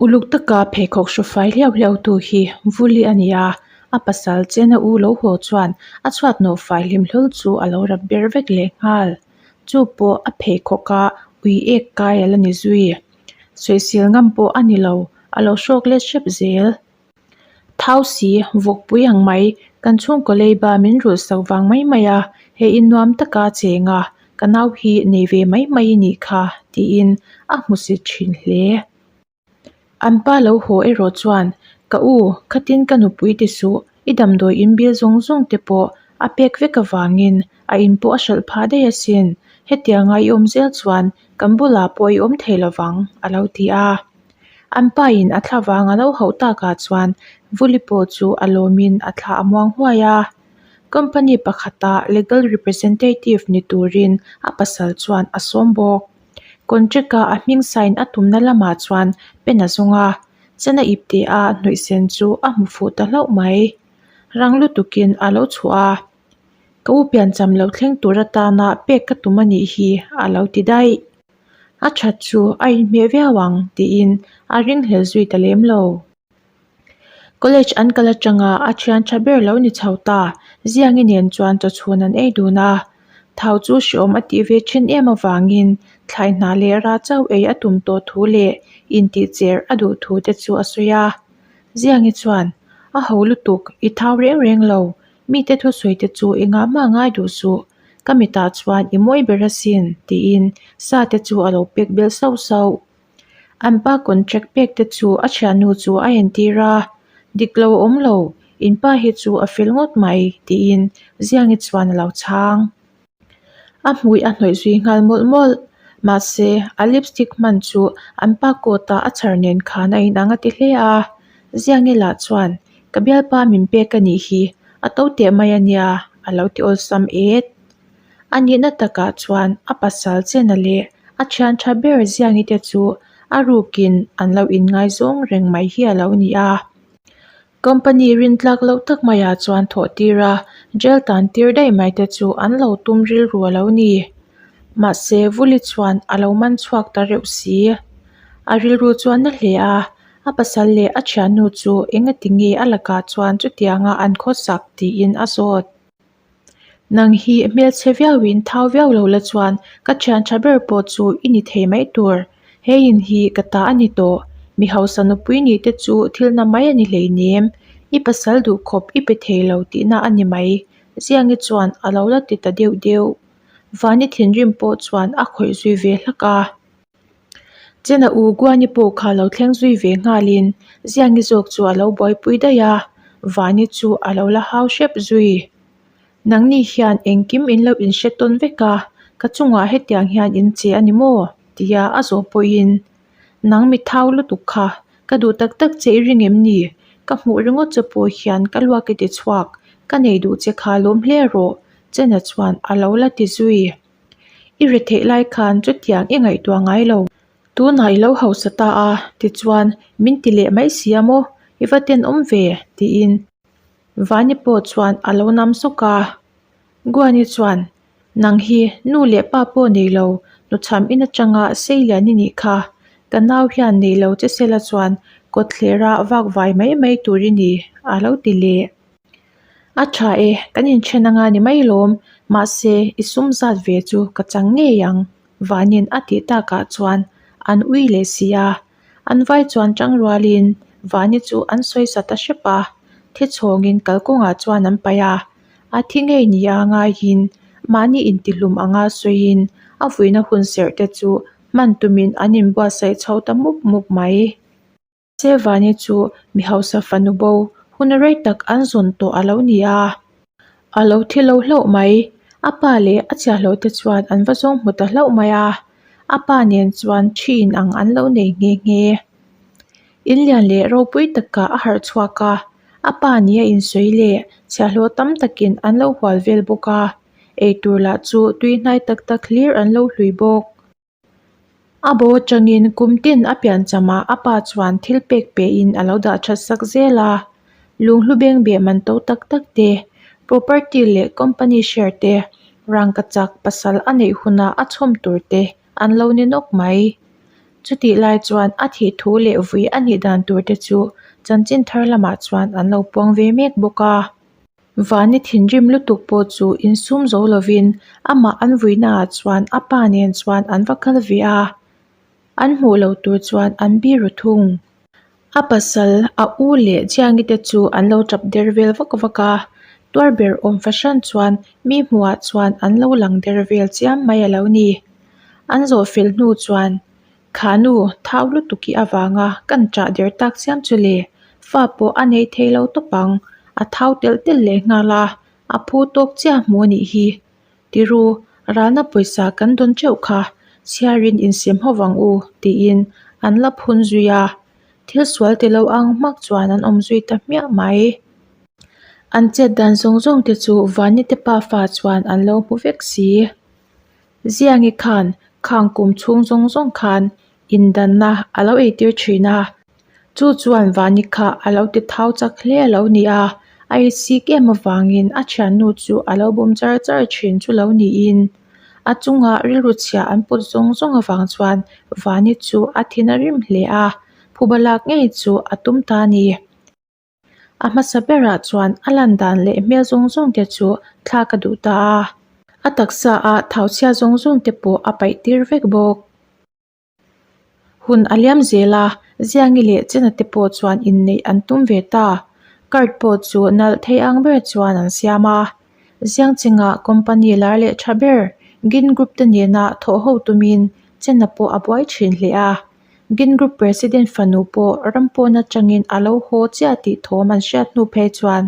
Uluk taka pheikhawk hru fai hliau hliau tu hi Vuli a ni a, a pasal chena u lo haw chuan a chhuat nawh fai hlim hlawl chu a lo rap ber vek leh nghal. Chu pawh a pheikhawk a ui ek kai a la ni zui. Sawisel ngam pawh a ni lo, a lo hrawk let hrep zel. Thau si, vawkpui ang mai, kan chhungkaw leiba min rulh sak vang mai mai a, he in nuam taka cheng a, ka nau hi nei ve mai mai i nih kha, tiin a hmusit thin hle. An pa lo haw erawh chuan, Ka u, khatin ka nupui ti suh, i damdawi in bil zawng zawng te pawh a pek vek avangin a in pawh a hralh phah daih asin, hetianga i awm zel chuan kan bulah pawh i awm thei lovang, a lo ti a. An pa in a thla vang a lo hauh takah chuan Vuli pawh chu a lawmin a thla a muang huai a. Company pakhata legal representative ni turin a pasal chuan a sawm bawk. Contract a a hming sign a tumna lamah chuan pen a zawng a, chana ipte a hnawih sen chu a hmu fuh ta hlauh mai. Rang lutukin a lo chhuah a, Ka u piancham lo thleng tur atana pek ka tum a nih hi a lo ti daih. A that chu a inhmeh viau ang tiin a ringhlel zui ta lem lo. College an kal atanga a thian tha ber lo ni chho ta, Ziangi nen chuan chawchhun an ei dun a. Thau chu hreawm a tih ve thin em avangin thlai hna leh ra chauh ei a tum tawh thu leh intih cher a duh thu te chu a sawi a. Ziangi chuan, A ho lutuk, i thau reng reng lo, mite thusawi te chu i ngah mah ngai duh suh, ka mitah chuan i mawi ber asin, tiin sa te chu a lo pek belh sauh sauh. An pa contract pek te chu a thiannu chu a entir a, Dik lo a awm lo, in pa hi chu a fel ngawt mai, tiin Ziangi chuan a lo chhang. A hmui a hnawih zui nghal mawlh mawlh. Mahse, a lipstick hman chu an pa coat a a chhar nen khan a inang a ti hle a. Ziangi lah chuan, Ka bialpa min pek a nih hi, a to teh mai a nia, a lo ti awlsam et. A nihna takah chuan a pasal chena leh a thian tha ber Ziangi te chu a rukin an lo inngaizawng reng mai hi a lo ni a. Company rintlak loh tak maiah chuan thawh tir a, jail tan tir daih mai te chu an lo tum rilru a lo ni. Mahse Vuli chuan a lo man chhuak ta reuh si. A rilru chuan na hle a, a pasal leh a thiannu chu engati nge a lakah chuan chutianga an khawsak tiin a zawt. Nang hi hmelchhe viauin thau viau lo la chuan ka thian tha ber pawh chu i ni thei mai tur. He in hi ka ta a ni tawh. Mi hausa nupui nih te chu thil na mai a ni hleinem. I pasal duh khawp i pe thei lo tihna a ni mai. Ziangi chuan a lo la ti ta deuh deuh. Vani thinrim pawh chuan a khawih zui ve hlak a. Chena u Guani pawh kha lo thleng zui ve nghalin Ziangi zawk chu a lo buaipui daih a, Vani chu a lo la hau hrep zui. Nangni hian engkim in lo inhre tawn vek a, ka chungah hetiang hian in che a ni maw? tia a zawh pawhin, Nang mi thau lutuk kha, ka duh tak tak che i ring em ni? Ka hmuh ringawt che pawh hian ka luak i ti chhuak, ka nei duh che kha lawm hle rawh, Chena chuan a lo la ti zui. I ri theih lai khan chutiang i ngaihtuah ngai lo. Tunah i lo hausa ta a, tichuan min ti leh mai si a maw? I va tenawm ve, tiin Vani pawh chuan a lo nam sawk a. Guani chuan, Nang hi nu leh pa pawh nei lo, hnuchham in atanga sei lian i nih kha. Ka nau hian nei lo che sela chuan kawtthlera vak vai mai mai tur i ni, a lo ti leh. A tha e, kan inthen anga ni mai lawm, mahse i sum zat ve chu ka chang ngei ang, Vanin a tih takah chuan an ui leh si a. An vai chuan tang rualin Vani chu an sawi sa ta hrep a, thi chhawngin kalkawngah chuan an paih a. A thi ngei nia ngaiin mahni intihlum anga sawiin a vuina hun serh te chu hman tumin an inbuatsaih chho ta mup mup mai. Sevani chu mi hausa fanu bo hun rei tak an zawn tawh a lo ni a, a lo thi lo hlauh mai. A pa leh a chiahloh te chuan an va zawng hmu ta hlauh mai a, a pa nen chuan thi in ang an lo nei nghe nghe. In lian leh ropui takah a harh chhuak a, a pa ni a insawi leh chhiahhlawh tam takin an lo hual vel bawk a, eitur lah chu tui hnai tak tak hlir an lo hlui bawk. A bo atangin kum tin a piancham ah a pa chuan thil pek pehin a lo dah that sak zel a, lunghlu beng beh man to tak tak te, property leh company share te, rangkachak pasal a neih hunah a chhawm tur te an lo ni nawk mai. Chutih lai chuan a thih thu leh vui a nih dan tur te chu chanchin thar lamah chuan an lo puang ve mek bawk a. Vani thinrim lutuk pawh chu insum zo lovin amah an vuinaah chuan a pa nen chuan an va kal ve a, an hmuh loh tur chuan an biru thung. A pasal, a u leh Jiangi te chu an lo tap der vel vak vak a, tuar ber awm fahran chuan mi hmuhah chuan an lo lang der vel chiam mai a lo ni. An zawh fel hnu chuan Kha nu, thau lutuk i avanga kan chah der tak chiam chu le, fa pawh a nei thei lo tawp ang, a thau telh telh leh nghal a, a phu tawk chiah hmu a nih hi. Tiru, ralna pawisa kan dawn teuh kha, chhiarin insiam ho vang u, tiin an la phun zui a, thil sual ti lo ang hmak chuan an awm zui ta hmiah mai. An chet dan zawng zawng te chu Vanite pafa chuan an lo hmu vek si. Ziangi khan khang kum chhung zawng zawng khan indanna a lo eitir thin a, chu chuan Vani kha a lo ti thau chak hle a lo ni a, a isik em avangin a thiannu chu a lo bum char char thin chu lo niin a chunga rilru chhia an put zawng zawng avang chuan Vani chu a thin a rim hle a, phuba lak ngei chu a tum ta a ni. A hmasa berah chuan a lan dan leh hmel zawng zawng te chu thlak a duh ta a, a taksa a thau chhia zawng zawng te pawh a paih tir vek bawk. Hun a liam zel a, Ziangi leh Chena te pawh chuan inneih an tum ve ta. Card pawh chu nalh thei ang ber chuan an siam a. Ziangchinga company lar leh tha ber Gin Group te nena thawh ho tumin Chena pawh a buai thin hle a. Gin Group President fanu pawh ram pawn atangin a lo haw chiah tih thawm an hriat hnu phei chuan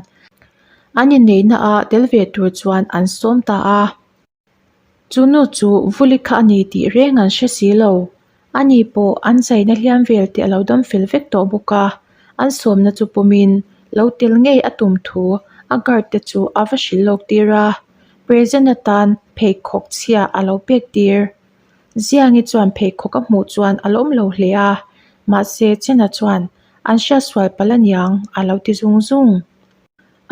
an inneihna ah tel ve tur chuan an sawm ta a. Chu nu chu Vuli kha a ni tih reng an hre si lo. Ani pawh an zaina hliam vel te a lo dam fel vek tawh bawk a, an sawmna chu pawmin lo tel ngei a tum thu a guard te chu a va hrilh lawk tir a, present atan pheikhawk chhia a lo pek tir. Ziangi chuan pheikhawk a hmuh chuan a lawm lo hle a, mahse Chena chuan an hriatsual palh aniang a lo ti zung zung.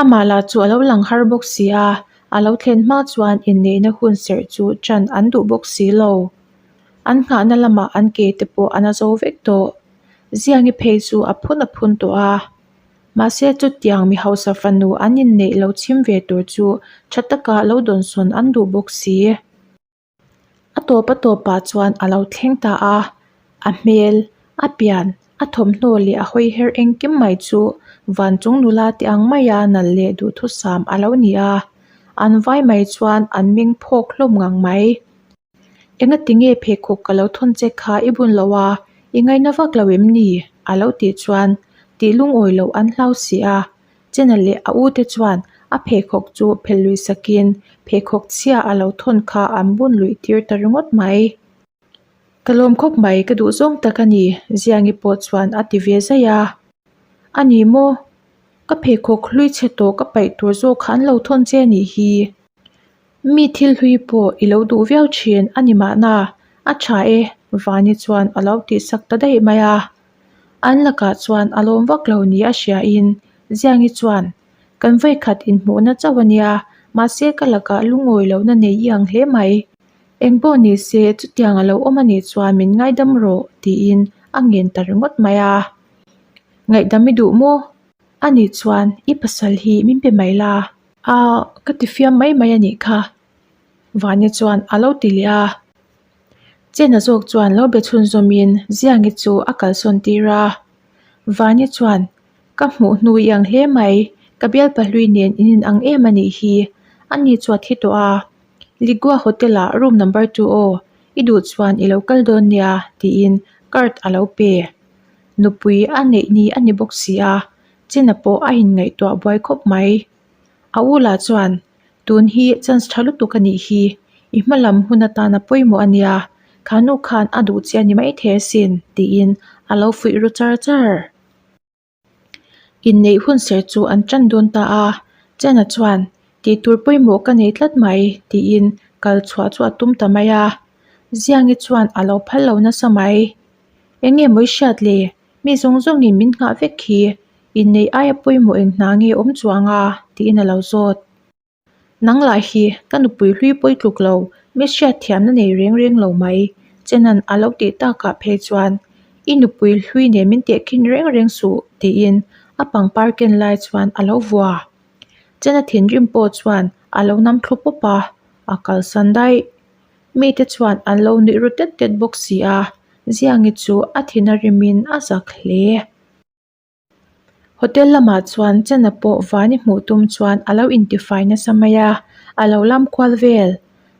Amah lah chu a lo lang har bawk si a, a lo thlen hma chuan inneihna hun serh chu ṭan an duh bawk si lo. An nghahna lamah an ke te pawh a na zo vek tawh. Ziangi phei chu a phun a phun tawh a. Mahse chutiang mi hausa fanu an inneih lo chhim ve tur chu ṭha taka lo dawnsawn an duh bawk si. A tawp a tawpah chuan a lo thleng ta a, a hmel, a pian, a thawmhnaw leh a hawi her engkim mai chu van chung nula te ang maia nalh leh duhthusam a lo ni a, an vai mai chuan an meng phawk hlawm ngang mai. Engati nge pheikhawk ka lo thawn che kha i bun lo a, i ngaina vak lo em ni? a lo tih chuan tih lungawi loh an hlau si a, Chena leh a ute chuan a pheikhawk chu phelh lui sakin pheikhawk chhia a lo thawn kha an bun luih tir ta ringawt mai. Ka lawm khawp mai, ka duh zawng tak a ni, Ziangi pawh chuan a ti ve zaih a. A ni maw? Ka pheikhawk hlui chhe tawh ka paih tur zawk kha an lo thawn che a nih hi. Mi thil hlui pawh i lo duh viau thin a ni mahna, a tha e, Vani chuan a lo tihsak ta daih mai a. An lakah chuan a lawm vak lo ni a hriain Ziangi chuan, Kan vawikhat inhmuhna chauh a nia, mahse ka lakah lungawi lohna nei i ang hle mai. Eng pawh ni se chutiang a lo awm a nih chuan min ngaidam rawh, tiin a ngen ta ringawt mai a. Ngaihdam i duh maw? A nih chuan i pasal hi min pe mai la. A, ka ti fiam mai mai a nih kha, Vani chuan a lo ti leh a. Chena zawk chuan lo be chhunzawmin Ziangi chu a kalsawn tir a. Vani chuan, Ka hmuh hnu i ang hle mai, ka bialpa hlui nen in inang em a nih hi, ani chu a thi tawh a. Ligua Hotel-ah room number 2 aw, i duh chuan i lo kal dawn nia, tiin card a lo pe. Nupui a neih ni a ni bawk si a, Chena pawh a inngaihtuah buai khawp mai. A u lah chuan, Tun hi chance tha lutuk a nih hi, i hma lam hun atana pawimawh a nia, kha nu khan a duh che a ni maithei asin, tiin a lo fuih ru char char. Inneih hun ser chu an tan dawn ta a, Chena chuan, Tih tur pawimawh ka nei tlat mai, tiin kal chhuah chu a tum ta mai a. Ziangi chuan a lo phal lo nasa mai. Eng nge maw i hriat le? Mi zawng zawngin min nghah vek khi, inneih aia pawimawh eng hna nge awm chuang a? tiin a lo zawt. Nang lah hi ka nupui hlui pawi tluk lo, mi hriatthiamna nei reng reng lo mai. Chena'n a lo tih takah phei chuan, I nupui hlui nen min tehkhin reng reng suh, tiin a pangpar ken lai chuan a lo vua. Chena thinrim pawh chuan a lo nam thlu pawp a, a kalsan daih. Mite chuan an lo nuih ru tet tet bawk si a, Ziangi chu a thin a rimin a zak hle. Hotel lamah chuan Chena pawh Vani hmuh tum chuan a lo intifai nasa mai a, a lo lam kual vel.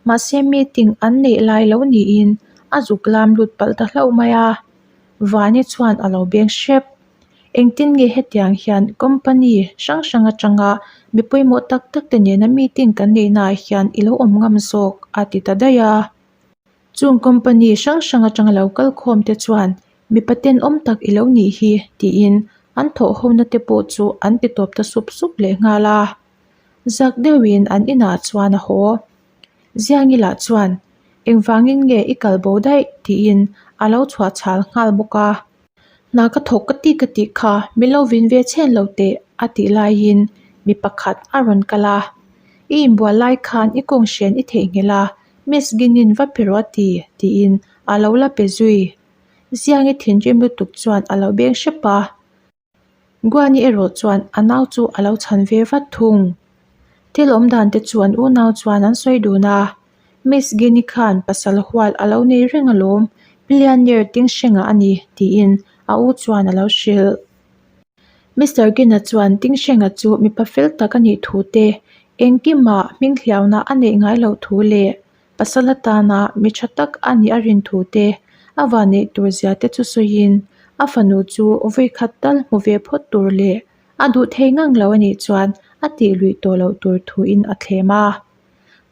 Mahse meeting an neih lai lo niin a zuk lam lut palh ta hlauh mai a, Vani chuan a lo beng hrep. Engtin nge hetiang hian company hrang hrang atanga mi pawimawh tak tak te nena meeting kan neihnaah hian i lo awm ngam zawk a ti ta daih a. Chung company hrang hrang atanga lo kal khawm te chuan mipa tenawm tak i lo nih hi tiin an thawh hona te pawh chu an ti tawp ta sup sup leh nghal a. Zak deuhin an inah chuan a haw. Ziangi lah chuan engvangin nge i kal bo daih tiin a lo chhuah chhal nghal bawk a. Hna ka thawk ka tih ka tih kha min lo vin ve chhen lo teh a tih laiin mi pakhat a rawn kal a, I inbual lai khan i kawng hren i theihnghilh a, Miss Ginin va pe rawh a ti tiin a lo la pe zui. Ziangi thinrim lutuk chuan a lo beng hrep a. Guani erawh chuan a nau chu a lo chhan ve vat thung. Thil awm dan te chu an unau chuan an sawi dun a, Miss Gini khan pasal hual a lo nei reng alawm, billionaire Tingsheng-a a ni, tiin a u chuan a lo hrilh. Mister Gina chuan Tingsheng-a chu mipa fel tak a nih thu te, engkima hminghliauna a neih ngai loh thu leh Pasal atana mi tha tak a nih a rin thu te, a vanneih tur zia te chu sawiin a fanu chu vawi khat tal hmu ve phawt tur leh a duh thei ngang lo a nih chuan a tih luih tawh loh tur thuin a thlem a.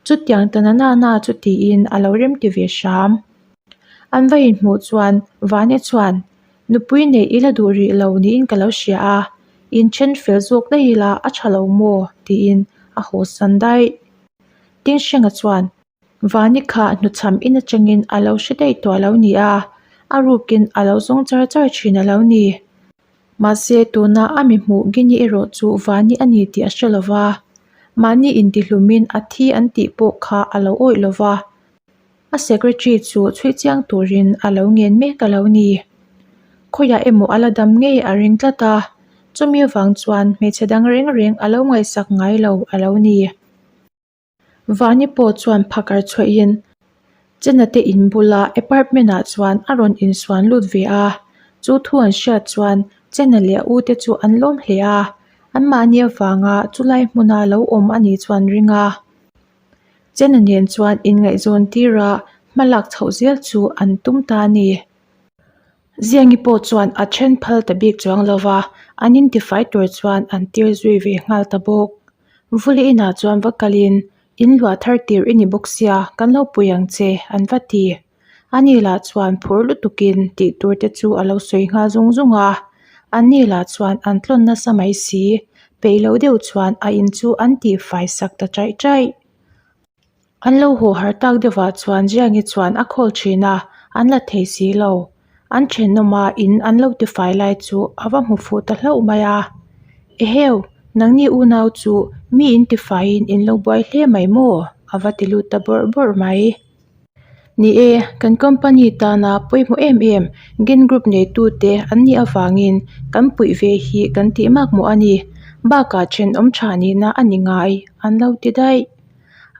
Chutiang ta na na chu tiin a lo remti ve hram. An va inhmuh chuan Vani chuan, Nupui neih i la duh rih lo niin ka lo hria a, inthen fel zawk daih ila a tha lo maw? tiin a haw san daih. Tinhrenga chuan Vani kha hnuchham in atangin a lo hre daih tawh a lo ni a, a rukin a lo zawng char char thin a lo ni. Mahse tuna a mi hmuh Gini erawh chu Vani a ni tih a hre lo va, mahni intihlumin a thi an tih pawh kha a lo awih lo va, a secretary chu chhui chiang turin a lo ngen mek a lo ni. Khawiah emaw a la dam ngei a ring tlat a, chumi avang chuan hmeichhe dang reng reng a lo ngaihsak ngai lo a lo ni. Vani pawh chuan phakar chhuahin Chena te in bula apartment ah chuan a rawn insuan lut ve a, chu thu an hriat chuan Chena leh a u te chu an lawm hle a, anmahni avanga chulai hmuna lo awm a nih chuan ring a. Chena nen chuan inngaihzawn tira hma lak chhoh zel chu an tum ta a ni. Ziangi pawh chuan a then phal ta bik chuang lo va, an intifai tur chuan an tir zui ve nghal ta bawk. Vuli inah chuan va kalin, In luah thar tir i ni bawk sia, kan lo pui ang che, an va ti. Ani lah chuan phur lutukin tih tur te chu a lo sawi nghal zung zung a. Anni lah chuan an tlawn nasa mai si, peih loh deuh chuan a in chu an tihfai sak ta chaih chaih. An lo haw har tak deuhah chuan Jiangi chuan a call thin a, an la thei si lo. An thenawma in an lo tifai lai chu a va hmu fuh ta hlauh mai a. Eheu, nangni unau chu mi in tifaiin in lo buai hle mai maw? a va ti lut ta bawrh bawrh mai. Ni e, kan company tana pawimawh em em Gin Group neitute an nih avangin kan puih ve hi kan tih makmawh a ni. Bakah thenawm tha nihna a ni ngai an lo ti daih.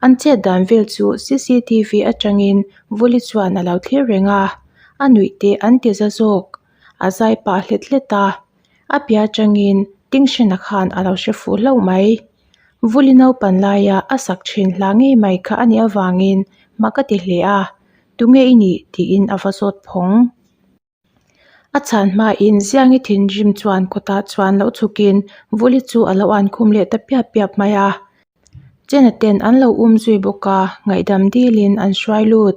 An chet dan vel chu cctv atangin Vuli chuan a lo thlir reng a, a nuih te an ti za zawk. A zai pah hlet hlet a, a piah atangin Tingshena khan a lo hre fuh hlauh mai. Vuli naupan laia a sak thin hla ngei mai kha a nih avangin mak a ti hle a, Tunge i nih? tiin a va zawt phawng. A chhan hmain Ziangi thinrim chuan kawtah chuan lo chhukin Vuli chu a lo an khum leh ta piap piap mai a. Chena ten an lo um zui bawk a, ngaihdam dilin an hruai lut.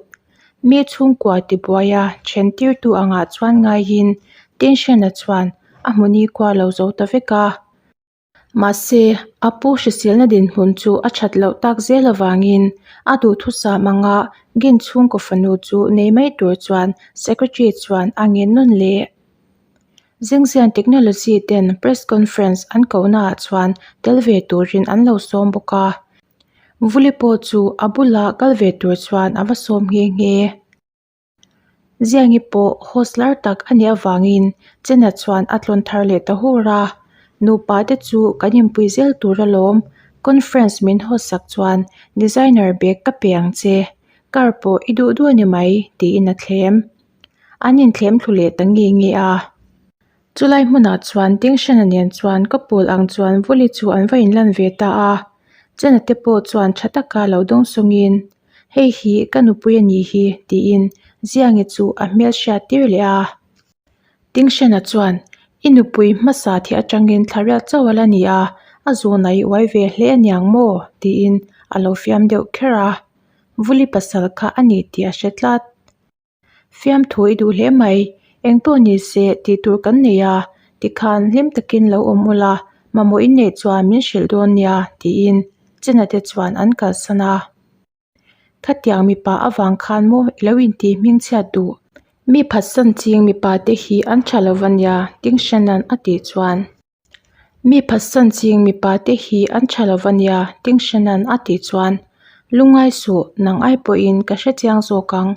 Mi chhungkua tibuaia then tirtu angah chuan ngaiin Tension-a chuan a hmuni kua lo zo ta vek a. Mahse, a pu hriselna dinhmun chu a that loh tak zel avangin a duhthusam anga Gin chhungkaw fanu chu nei mai tur chuan Secretary chuan a ngen nawn leh. Zingzian Technology ten Press Conference an kohnaah chuan tel ve turin an lo sawm bawk a. Vuli pawh chu a bula kal ve tur chuan a va sawm nghe nghe. Ziangi pawh host lar tak a nih avangin Chena chuan a tlawn thar leh ta hur a, Nupa te chu kan inpui zel tur alawm, conference min host sak chuan designer bag ka pe ang che, car pawh i duh duh a ni mai tiin a thlem. An inthlem thlu leh ta nge nge a. Chulai hmunah chuan Dingshana nen chuan ka pawl ang chuan Vuli chu an va inlan ve ta a, Chena te pawh chuan tha taka lo dawng sawngin, Hei hi ka nupui a nih hi tiin Ziangi chu a hmel hriat tir leh a. Dingshana chuan, I nupui hmasa thih atangin thla riat chauh a la ni a, a zuna i uai ve hle a niang maw? tiin a lo fiam deuh kher a. Vuli pasal kha a ni tih a hre tlat. Fiamthu i duh hle mai, eng pawh ni se tih tur kan nei a, tikhan hlim takin lo awm ula, mamawh in neih chuan min hrilh dawn nia tiin Chena te chuan an kalsan a. Khatiang mipa avang khan maw i lo intih hmingchhiat duh? Mi phatsan ching mipa te hi an tha lo va nia Tingshanan a tih chuan. Mi phatsan ching mipa te hi an tha lo va nia Tingshanan a tih chuan Lungngai suh nang ai pawhin ka hre chiang zawk ang.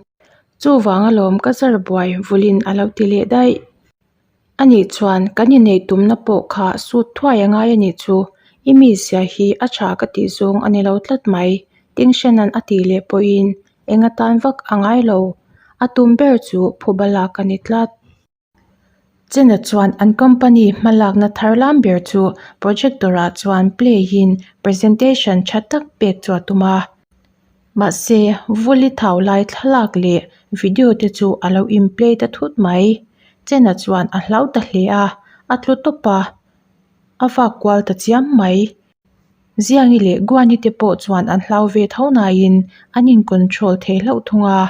Chuvang alawm ka zar buai vulin a lo ti leh daih. Anih chuan kan inneih tumna pawh kha sut thuai a ngai anih chu i mizia hi a tha ka tih zawng a ni lo tlat mai Tingshanan a tih leh pawhin eng atan vak a ngai lo. A tum ber chu phuba lak a ni tlat. Chena chuan an company hmalakna thar lam ber chu projector ah chuan play in presentation tha tak pek chu a tum a. Mahse, vuli thau lai thlalak leh video te chu a lo in play ta thut mai. Chena chuan a hlau ta hle a, a tlu tawp a, a vak kual ta chiam mai. Ziangi leh Guani te pawh chuan an hlau ve tho nain an in control thei hlauh thung a.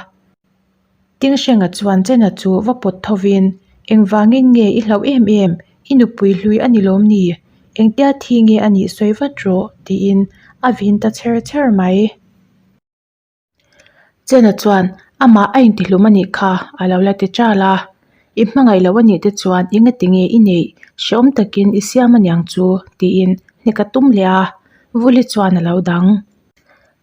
Tingsheng-a chuan Chena chu va pawt thovin, Engvangin nge i hlauh em em? I nupui hlui a ni lawm ni? Engtia thi nge a nih sawi vat rawh, tiin a vin ta chher chher mai. Chena chuan, Amah a intihlum a nih kha, a lo la ti chal a. I hmangaih loh a nih te chuan engati nge i neih? Hrehawm takin i siam a niang chu, tiin hnek a tum leh a. Vuli chuan a lo dang.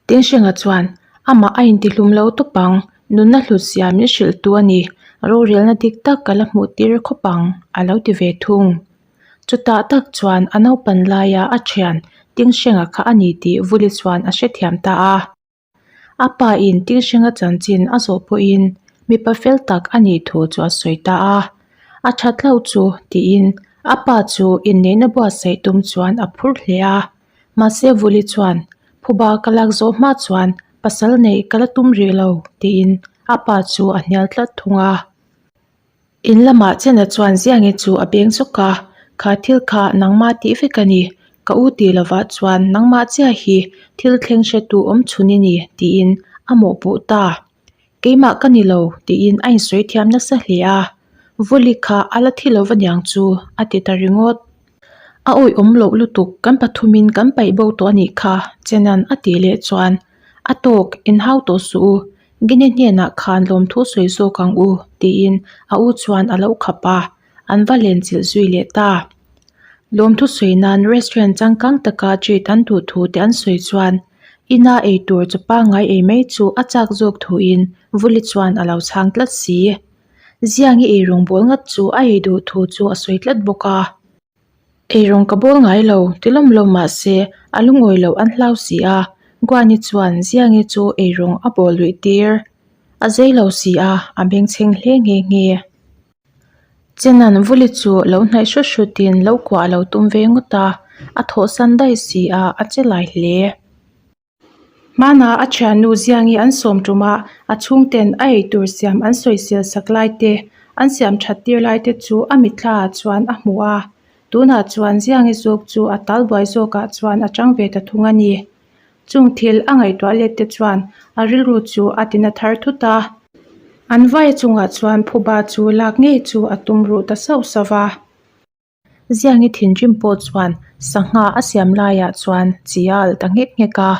Tinhrenga chuan, Amah a intihlum lo tawp ang, nunna hlutzia min hrilhtu a ni, rorelna dik tak ka la hmuh tir khawp ang, a lo ti ve thung. Chutah tak chuan a naupan laia a thian Tinhrenga kha a ni tih Vuli chuan a hrethiam ta a. A pa in Tinhrenga chanchin a zawh pawhin mipa fel tak a nih thu chu a sawi ta a. A that hlauh chu tiin a pa chu inneihna buatsaih tum chuan a phur hle a. Mahse Vuli chuan, Phuba ka lak zawh hma chuan pasal neih ka la tum rih lo, tiin a pa chu a hnial tlat thung a. In lamah Chena chuan Ziangi chu a beng chawk a, Kha thil kha nangmah tih vek a ni, ka u tih lovah chuan nangmah chiah hi thil thleng hretu awm chhun i ni, tiin a mawhpuh ta. Keimah ka ni lo, tiin a insawi thiam nasa hle a. Vuli kha a la thi lo va niang chu, a ti ta ringawt. A awihawm loh lutuk, kan pathumin kan paih bo tawh a nih kha, Chenan a tih leh chuan, A tawk, inhau tawh suh u, Gini hnenah khan lawmthu sawi zawk ang u, tiin a u chuan a lo khap a, an va len chilh zui leh ta. Lawmthu sawi nan restaurant changkang taka treat an duh thu te an sawi chuan ina ei tur chaw pangngai ei mai chu a chak zawk thuin Vuli chuan a lo chhang tlat si. Ziangi eirawng bawl ngat chu a ei duh thu chu a sawi tlat bawk a. Eirawng ka bawl ngai lo ti lawm lawm mah se a lungawi loh an hlau si a, Guani chuan Ziangi chu eirawng a bawl luih tir. A zei lo si a, a bengchheng hle nghe nghe. Chenan Vuli chu lo hnaih hrut hrutin lo kuah a lo tum ve ngawt a, a thawhsan daih si a, a che lai hle. Hmanah a thiannu Ziangi an sawm tum a, a chhungten a eitur siam an sawisel sak lai te, an siam that tir lai te chu a mitthla ah chuan a hmu a. Tunah chuan Ziangi zawk chu a tal buai zawkah chuan a tang ve ta thung a ni. Chung thil a ngaihtuah let te chuan a rilru chu a tina thar thut a. An vai chungah chuan phuba chu lak ngei chu a tum ruh ta sauh sauh va. Ziangi thinrim pawh chuan sangha a siam laiah chuan chi a alh ta nghek nghek a,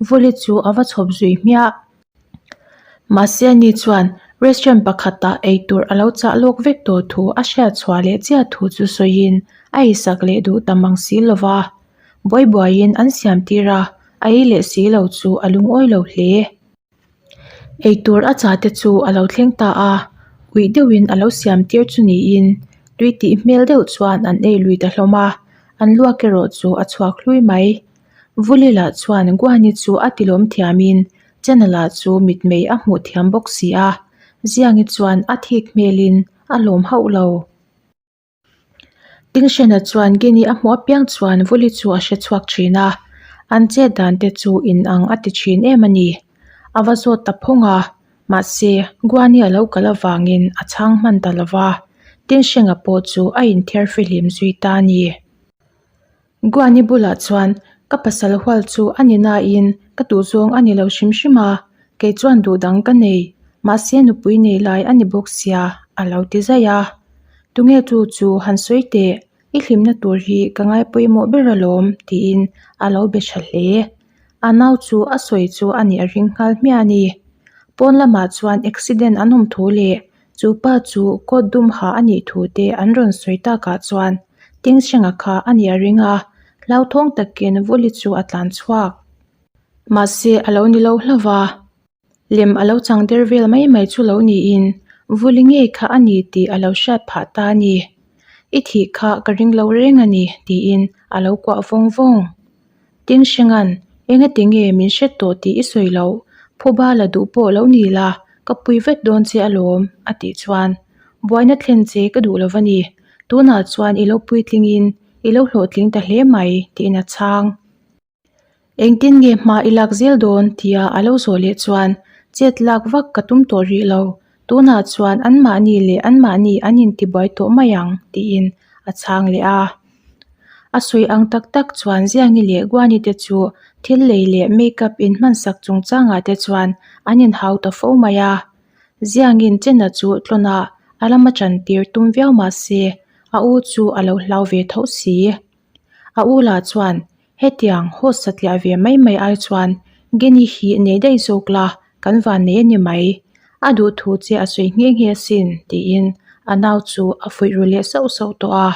Vuli chu a va chhawp zui hmiah. Mahse ani chuan restaurant pakhatah eitur a lo chah lawk vek tawh thu a hriat chhuah leh chiah thu chu sawiin a eisak leh duh ta mang si lo va. Buai buaiin an siam tir a, a ei leh si lo chu a lungawi lo hle. Eitur a chah te chu a lo thleng ta a. Uih deuhin a lo siam tir chu niin tui tih hmel deuh chuan an ei lui ta hlawm a, an luak erawh chu a chhuak hlui mai. Vuli lah chuan Guani chu a tilawm thiamin Chena lah chu mitmei a hmuh thiam bawk si a, Ziangi chuan a thik hmelin a lawm hauh lo. Tingshena chuan Gini a hmuh apiang chuan Vuli chu a hre chhuak thin a, an chet dan te chu inang a ti thin em a ni. A va zawt ta phawng a, mahse Guani a lo kal avangin a chhang hman ta lo va, Tingshenga pawh chu a inthiar fihlim zui ta a ni. Guani bulah chuan ka pasal hual chu a ni nain ka duhzawng a ni lo hrim hrim a, kei chuan duh dang ka nei, mahse nupui nei lai a ni bawk sia a lo ti zaih a. Tunge chu chu han sawi teh, i hlimna tur hi ka ngai pawimawh ber alawm tiin a lo be tha hle. A nau chu a sawi chu a nih a ring nghal hmiah a ni. Pawn lamah chuan accident an awm thu leh Chu pa chu coat dum ha a nih thu te an rawn sawi takah chuan Tingsheng-a kha a nih a ring a, hlauthawng takin Vuli chu a tlan chhuak. Mahse a lo ni lo hlauh va, lem a lo chang der vel mai mai chu lo niin Vuli ngei kha a ni tih a lo hriat phah ta a ni. I thih kha ka ring lo reng a ni tiin a lo kuah vawng vawng. Tingsheng-a'n engati nge min hre tawh tih i sawi loh, phuba la duh pawh lo ni la, ka pui vek dawn che alawm, a tih chuan buaina thlen che ka duh lo va ni, tunah chuan i lo puitlingin i lo hlawhtling ta hle mai, tiin a chhang. Engtin nge hma i lak zel dawn tia a lo zawh leh chuan chet lak vak ka tum tawh rih lo, tunah chuan anmahni leh anmahni an intibuai tawh mai ang, tiin a chhang leh a. A sawi ang tak tak chuan Ziangi leh Guani te chu thil lei leh makeup in hmansak chungchangah te chuan an inhau ta fo mai a. Ziangin Chena chu tlawnah a lama chantir tum viau mah se a u chu a lo hlau ve tho si. A u lah chuan hetiang host satliah ve mai mai ai chuan Geni hi nei daih zawk la kan van nei a ni mai. A duh thu che a sawi nghe nghe asin tiin a nau chu a fuih ru leh sauh sauh tawh a.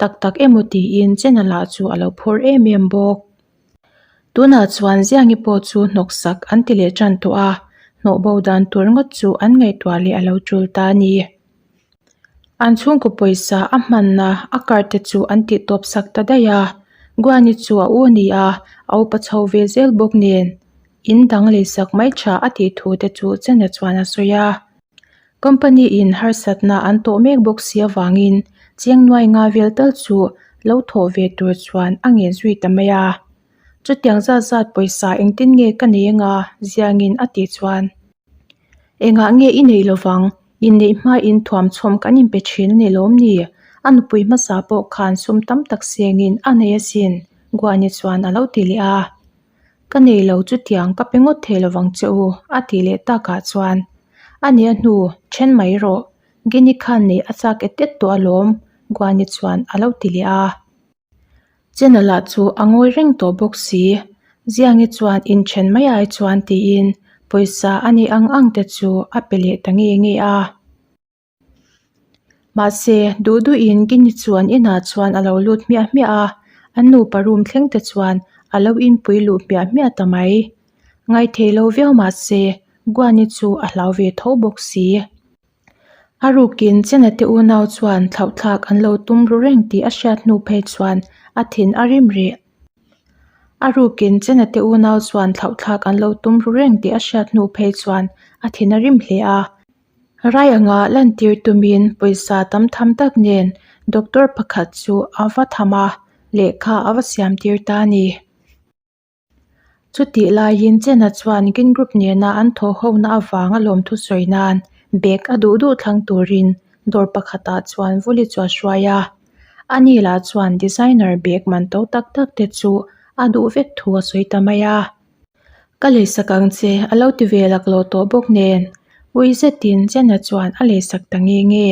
Tak tak emaw tiin Chena lah chu a lo phur em em bawk. Tunah chuan Ziangi pawh chu hnawksak an ti leh tan tawh a, hnawh bo dan tur ngawt chu an ngaihtuah leh a lo tul ta a ni. An chhungkaw pawisa a hmanna a card te chu an tih tawp sak ta daih a, Guani chu a u a ni a, a upa chho ve zel bawk nen in dang leisak mai tha a tih thu te chu Chena chuan a sawi a. Company in harsatna an tawh mek bawk si avangin cheng nuai nga vel tal chu lo thawh ve tur chuan a ngen zui ta mai a. Chutiang zat zat pawisa engtin nge ka nei anga Ziangin a tih chuan Engah nge i nei lovang? Inneih hmain thuamchhawm kan inpe thin a ni lawm ni? A nupui hmasa pawh khan sum tam tak sengin a nei asin, Guani chuan a lo ti leh a. Ka nei lo chutiang ka pe ngawt thei lovang che u, a ti leh takah chuan a nia hnu then mai rawh, Gini khan neih a chak et et tawh alawm, Guani chuan a lo ti leh a. Chena lah chu a ngawi reng tawh bawk si. Ziangi chuan inthen mai ai chuan tiin pawisa a neih ang ang te chu a pe leh ta nge nge a. Mahse, duh duhin Gini chuan inah chuan a lo lut hmiah hmiah a, an nupa room thleng te chuan a lo inpui luh hmiah hmiah ta mai. Ngaithei lo viau mahse, Guani chu a hlau ve tho bawk si. A rukin Chena te unau chuan thlauhthlak an lo tum ru reng tih a hriat hnu phei chuan a thin a rim rih. A rukin Chena te unau chuan thlauhthlak an lo tum ru reng tih a hriat hnu phei chuan a thin a rim hle a. Rai anga lantir tumin pawisa tam tham tak nen doctor pakhat chu a va tham a, lehkha a va siam tir ta a ni. Chutih laiin Chena chuan Gin Group nena an thawh hona avanga lawmthu sawi nan bag a duh duh thlang turin dawr pakhatah chuan Vuli chu a hruai a. Ani lah chuan designer bag man to tak tak te chu a duh vek thu a sawi ta mai a. Ka leisak ang che a lo ti ve laklawh tawh bawk nen ui zetin Chena chuan a leisak ta nge nge.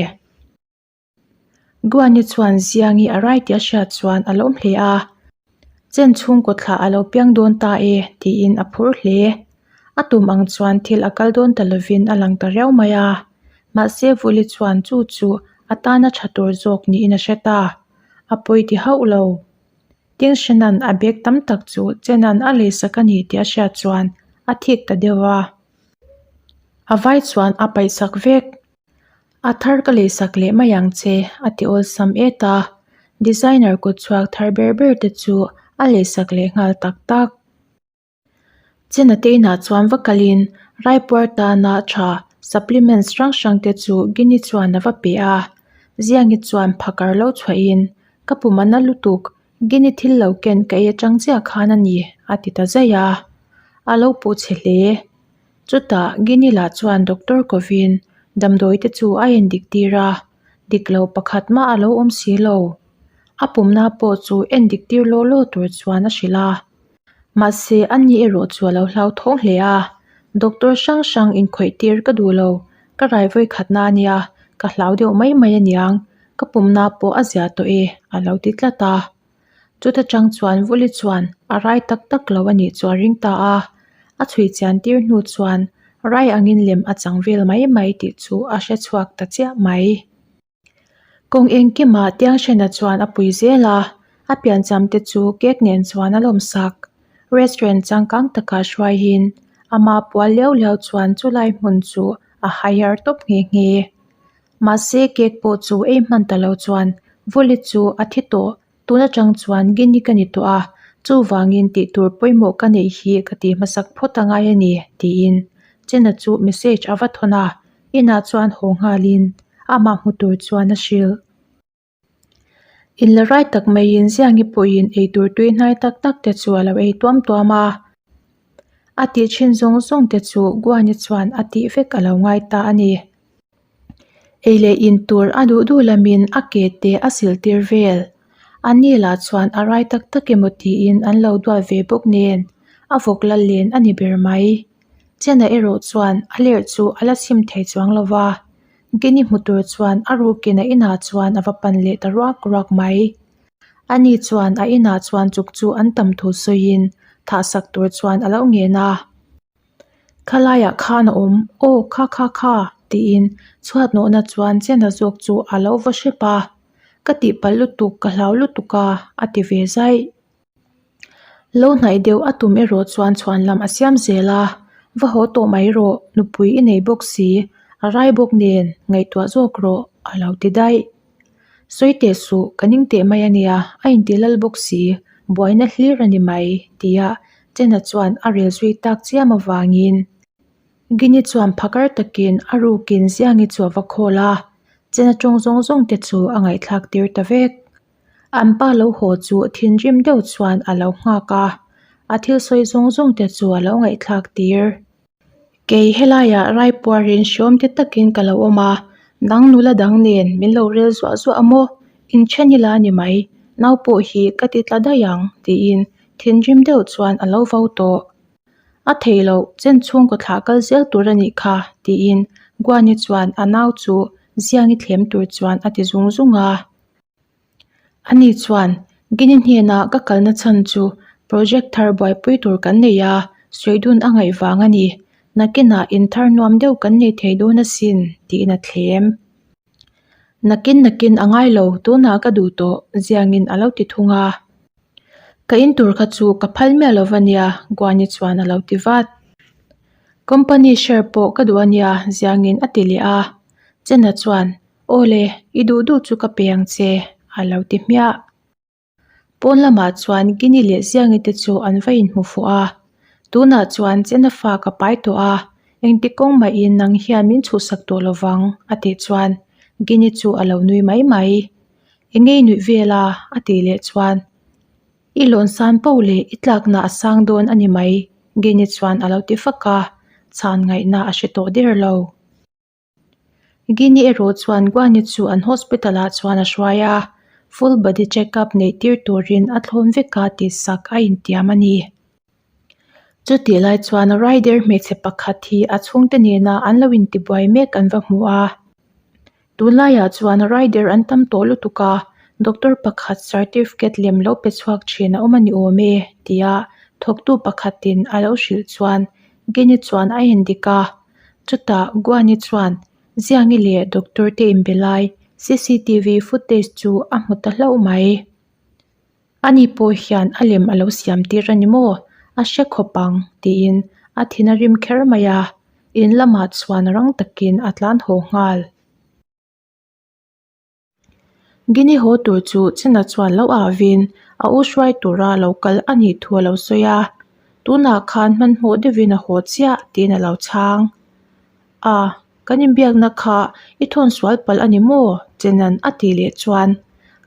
Guani chuan Ziangi a rai tih a hriat chuan a lawm hle a, Chen chhungkaw thlah a lo piang dawn ta e tiin a phur hle. A tum ang chuan thil a kal dawn ta lovin a lang ta riau mai a, mahse Vuli chuan chu chu a tana tha tur zawk niin a hre ta, a pawi ti hauh lo. Tingshenan a bag tam tak chu Chenan a leisak a ni tih a hriat chuan a thik ta deuh a, a vai chuan a paihsak vek. A thar ka leisak leh mai ang che, a ti awlsam et a. Designer kutchhuak thar ber ber te chu a leisak leh nghal tak tak. Chena te inah chuan va kalin Raipuar tana tha supplements hrang hrang te chu Gini chuan a va pe a. Ziangi chuan phakar lo chhuahin, Ka pum a na lutuk, Gini thil lo ken ka ei atang chiah khan a ni, a ti ta zaih a. A lo puh chhe hle. Chutah Gini lah chuan Doctor kovin damdawi te chu a endik tir a, dik lo pakhat mah a lo awm si lo. A pumna pawh chu endik tir law law tur chuan a hrilh a. Mahse, a ni erawh chu a lo hlauthawng hle a, Doctor hrang hrang inkhawih tir ka duh lo, ka rai vawi khatna a nia, ka hlau deuh mai mai aniang, ka pumna pawh a zia tawh e, a lo ti tlat a. Chuta chang chuan Vuli chuan a rai tak tak lo a nih chu a ring ta a, a chhui chian tir hnu chuan rai angin lem a chang vel mai mai tih chu a hre chhuak ta chiah mai. Kawng engkimah Tianghrena chuan a pui zel a, a piancham te chu cake nen chuan a lawmsak. Restaurant changkang takah hruaiin amah pual liau liau chuan chulai hmun chu a hire tawp nghe nghe. Mahse cake pawh chu ei hman ta lo chuan Vawli chu a thi tawh Tun atang chuan Gini ka ni tawh a, chuvangin tih tur pawimawh ka neih hi ka ti hmasak phawt a ngai a ni, tiin Chena chu message a va thawn a, inah chuan haw nghalin amah hmu tur chuan a hrilh. Inla rai tak maiin Ziangi pawhin eitur tui hnai tak tak te chu a lo ei tuam tuam a, a tih thin zawng zawng te chu Guani chuan a tih vek a lo ngai ta a ni. Ei leh in tur a duh duh lamin a ke te a sil tir vel. A ni lah chuan a rai tak tak emaw tiin an lo duat ve bawk nen a vawk la len a ni ber mai. Chena erawh chuan a lerh chu a la chim thei chuang lo va, Gini hmu tur chuan a rukin a inah chuan a va pan leh ta ruak ruak mai. Ani chuan a inah chuan chuk chu an tam thu sawiin thahsak tur chuan a lo ngen a. Khalaiah khan a awm, aw kha kha kha tiin chhuat nawhna chuan chena zawk chu a lo va hrep a, ka tihpalh lutuk ka hlau lutuk a a ti ve zaih. Lo hnaih deuh a tum erawh chuan chhuan lam a siam zel a, va haw tawh mai rawh, nupui i nei bawk si, a rai bawk nen ngaihtuah zawk rawh a lo ti daih. Sawi teh suh, ka ning teh mai a nia, a inti lal bawk si, buaina hlir a ni mai, tia Chena chuan a rel zui tak chiam avangin Gini chuan phakar takin a rukin Ziangi chu a va khawl a, Chena tawng zawng zawng te chu a ngaihthlak tir ta vek. An pa lo haw chu thinrim deuh chuan a lo nghak a, a thil sawi zawng zawng te chu a lo ngaihthlak tir. Kei helaiah raipuarin hriawm te takin ka lo awm a, nang nula dang nen min lo rel zuah zuah a maw? Inthen ila a ni mai, nau pawh hi ka ti tla daih ang tiin thinrim deuh chuan a lo vo tawh. A thei loh, chen chhungkaw thlah kal zel tur a nih kha tiin Guani chuan a nau chu Ziangi thlem tur chuan a ti zung zung a. Ani chuan, Gini hnena ka kalna chhan chu project thar buaipui tur kan nei a, sawi dun a ngaih vang a ni. Nakinah in thar nuam deuh kan nei thei dawn asin, tiin a thlem. Nakin nakin a ngai lo, tunah ka duh tawh, Ziangin a lo ti thung a. Ka in tur kha chu ka phal miah lo va nia, Guani chuan a lo ti vat. Company share pawh ka duh a nia, Ziangin a ti leh a. Chena chuan, Aw le, i duh duh chu ka pe ang che, a lo ti hmiah. Pawn lamah chuan Gini leh Ziangi te chu an va inhmu fuh a. Tunah chuan Chena fa ka pai tawh a, engti kawng mahin nang hian min chhuhsak tawh lo vang, a tih chuan Gini chu a lo nui mai mai. Engei nuih vel a, a tih leh chuan I lawn san poh leh i tlakna a sang dawn a ni mai, Gini chuan a lo ti fak a, chhan ngaihna a hre tawh der lo. Gini erawh chuan Guani chu an hospital ah chuan a hruai a, full body check up neih tir turin a thlawn vek a tih sak a intiam a ni. Chutih lai chuan rider hmeichhe pakhat hi a chhungte nena an lo intibuai mek an va hmu a. Tunlaiah chuan rider an tam tawh lutuk a, doctor pakhat certificate lem lo pe chhuak thin a awm a ni awm e tia thawktu pakhatin a lo hrilh chuan Gini chuan a endik a. Chutah Guani chuan Ziangi leh doctor te inbe lai cctv footage chu a hmu ta hlauh mai. Ani pawh hian a lem a lo siam tir a ni maw? A hre khawp ang tiin a thin a rim kher mai a, in lamah chuan rang takin a tlan haw nghal. Gini haw tur chu Chena chuan lo avin a u hruai tura lo kal a nih thu a lo sawi a, tunah khan hmanhmawh deuhin a haw chiah tiin a lo chhang. A, kan inbiakna kha i thawn sual palh a ni maw? Chena'n a tih leh chuan